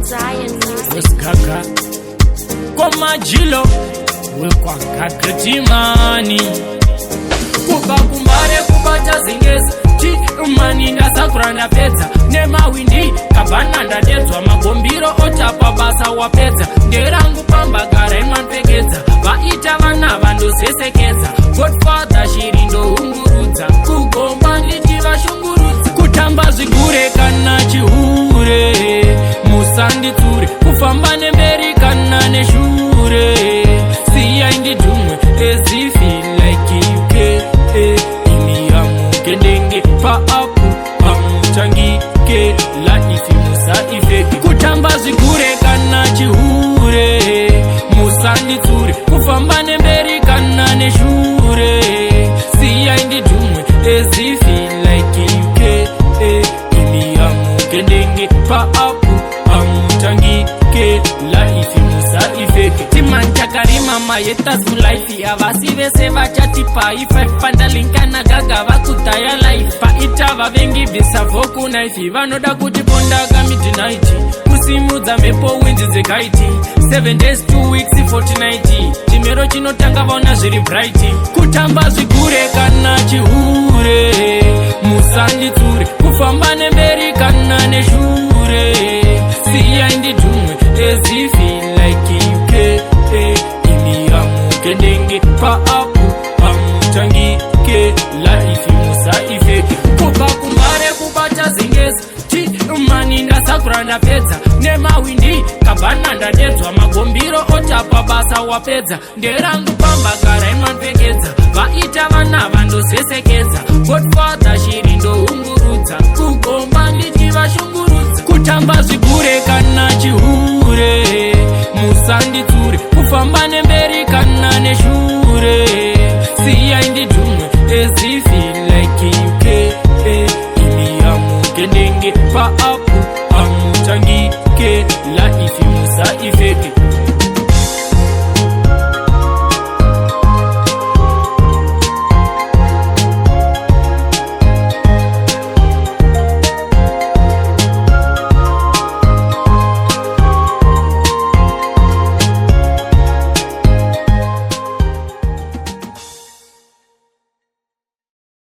Zion Music. Wesigaga komajilo wekwagagetimani kubva kumbare kubata zingezi timani ndasakura ndapedza nemawindi kabhana ndadedzwa magombiro otapa basa wapedza nderangu pambagara imapfekedza vaita vana vandozesekedza Godfather shiri ndoungurudza kugomba ndichivashungurudza kutamba zvigure kana chihure musanditsure kufamba nemberi kana neshure siyai ndidhumwe as if like you care imi hamukendenge paapu hamutangike life musaifeke kutamba zvigure kana chihure musanditsure kufamba nemberi kana neshure siyai ndidhumwe as if like you care imi hamukendenge paapu hamutangike life musaifeke timanchakarima mahaters mulife havasi vese vachatipa i5 pandalinkana gaga vakudhaya life paita vavengi bvisa vokunaifi vanoda kuti pondaka midnight kusimudza mhepo winzi dzekaiti 7 days 2 weeks 49 chimero chinotanga vaona zviri bright kutamba zvigure kana chihure musanditsure kufamba nemberi kana neshure siyai ndidhumwe as if like you care imi hamukendenge paapu hamutangike life musaifeke kubva kumbare kubata zingezi timani ndasakura ndapedza nemawindi kabhana ndadedzwa magombiro otapa basa wapedza nderangu pambagara imapfekedza vaita vana vandozesekedza Godfather shiri ndoungurudza kugomba ndichivashungurudza kutamba zvigure kana chihure musanditsure kufamba nemberi kana neshure.